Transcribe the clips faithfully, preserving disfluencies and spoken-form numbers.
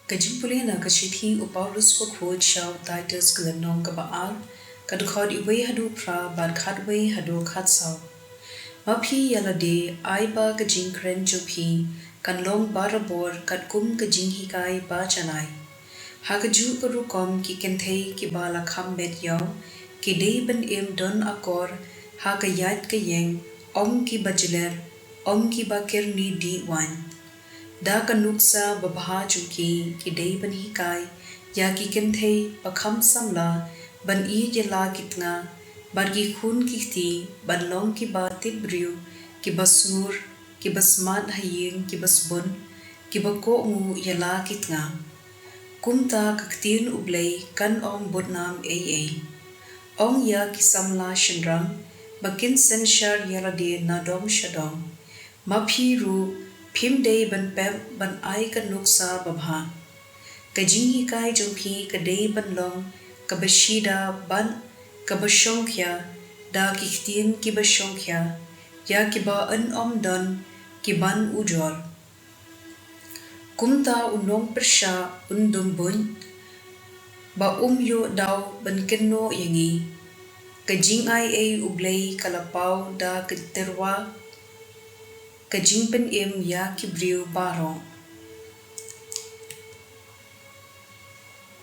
Ka jingpule na ka shithi u Paulus bakhuid sha u Titus, ka lynnong kaba ar, ka dkhot uwei haduh phra bad khatwei haduh khatsaw. Ma phi ïa lade, ai ba ka jingkren jong phi kan long barabor katkum ka jinghikai ba janai. Ha kajuh ka rukom ki kynthei kiba la kham met ïaw ki dei ban im don akor ha ka ïaid ka ïeng, ym kiba jler, ym kiba kyrni dih waiñ. Da ka nuksa babha jong ki, ki dei ban hikai ïa ki kynthei ba kham samla ban ïeit ïa la ki tnga bad ki khun ki kti, ban long kiba tip briew, kiba sngur, kiba smat ha ïing, kiba sbun, kiba kohnguh ïa la ki tnga. Kumta ka ktien U Blei kan ym bud nam ei ei. Ong ïa ki samla shynrang ba kin synshar ïa lade na dong sha dong. Ma phi ruh phim dei ban pep ban ai ka nuksa babha. Ka jinghikai jong phi ka dei ban long kaba shida bad kaba shongkhia da ki ktien kiba shongkhia ïa kiba yn ym don ki ban ujor. Kumta u nongpyrshah un dum buit ba um ïoh daw ban kynnoh ïa ngi. Ka jingai ei U Blei ka la paw da ka tyrwa ka jingpynim ïa ki briew baroh.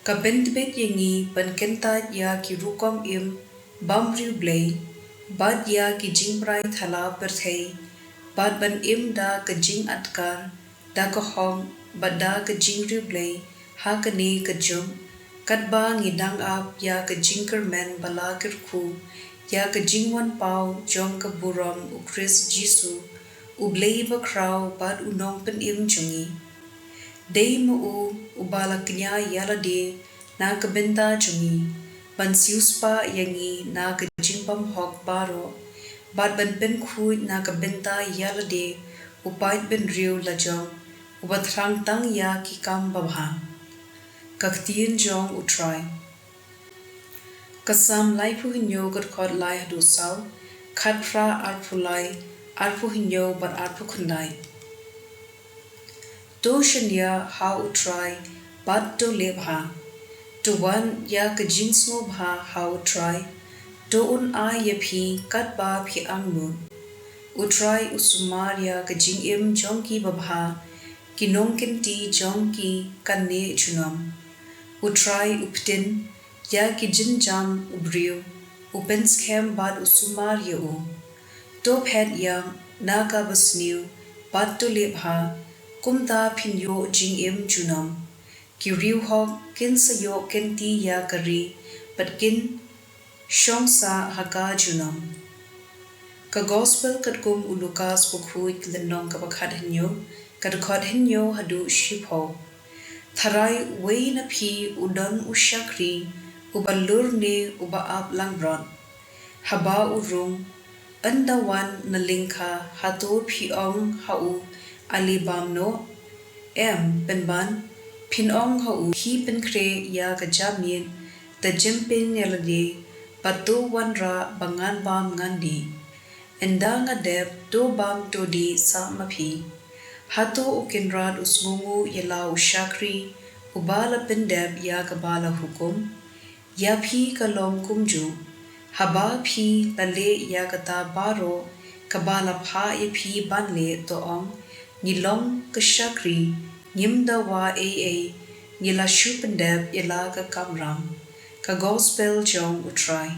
Ka pyntbit ïa ngi ban kyntait ïa ki rukom im bym riewblei bad ïa ki jingbrai thala pyrthei, bad ban im da ka jingadkar, da ka hok bad da ka jingriewblei ha kane ka juk, katba ngi dang ap ïa ka jingkyrmen ba la kyrkhu ïa ka jingwan paw jong ka burom U Khrist Jisu, U Blei bakhraw bad U Nongpynim jong ngi. Dei ma u uba la kñia ïa lade na ka bynta jong ngi, ban siewspah ïa ngi na ka jingbymhok baroh, bad ban pynkhuid na ka bynta ïa lade u paid bynriew lajong uba thrang tang ïa ki kam babha. Ka ktien jong U Trai. Ka Salm laiphew hynñiew, ka dkhot lai haduh saw, khatphra, arphew lai, arphew hynñiew bad arphew khyndai. To shaniah ha U Trai bad to leh bha. To wan ïa ka jingsngewbha ha U Trai. To un ai ïa phi katba phi angnud. U Trai u sumar ïa ka jingim jong ki babha, ki nongkynti jong ki kan neh junom. U Trai u pyntin ïa ki jynjar u briew, u pynskhem bad u sumar ïa u. To phet ïam na kaba sniew bad to leh bha, kumta phin ïoh jingim junom. Ki riewhok kin sa ïoh kynti ïa ka ri bad kin shong sah ha ka junom. Ka Gospel katkum u Lukas bakhuid, ka lynnong kaba khathynñiew, ka dkhot hynñiew haduh shiphew. Tharai uwei na phi u don u shakri uba lur ne uba ap langbrot. Haba u rung, ynda wan na lyngkha, hato phi ong ha u, ale bam noh? Em, pynban phin ong ha u, phi pynkhreh ïa ka jamiet, da jympin ïa lade bad to wanrah ba ngan bam ngan dih. Ynda nga dep, to bam to dih sah ma phi. Hato u kynrad u sngewnguh ïa la u shakri uba la pyndep ïa kaba la hukum? Ïa phi ka long kumjuh. Haba phi la leh ïa kata baroh kaba la phah ïa phi ban leh, to ong, ngi long ki shakri, ngim dawa ei ei, ngi la shu pyndep ïa la ka kamram. Ka Gospel jong U Trai.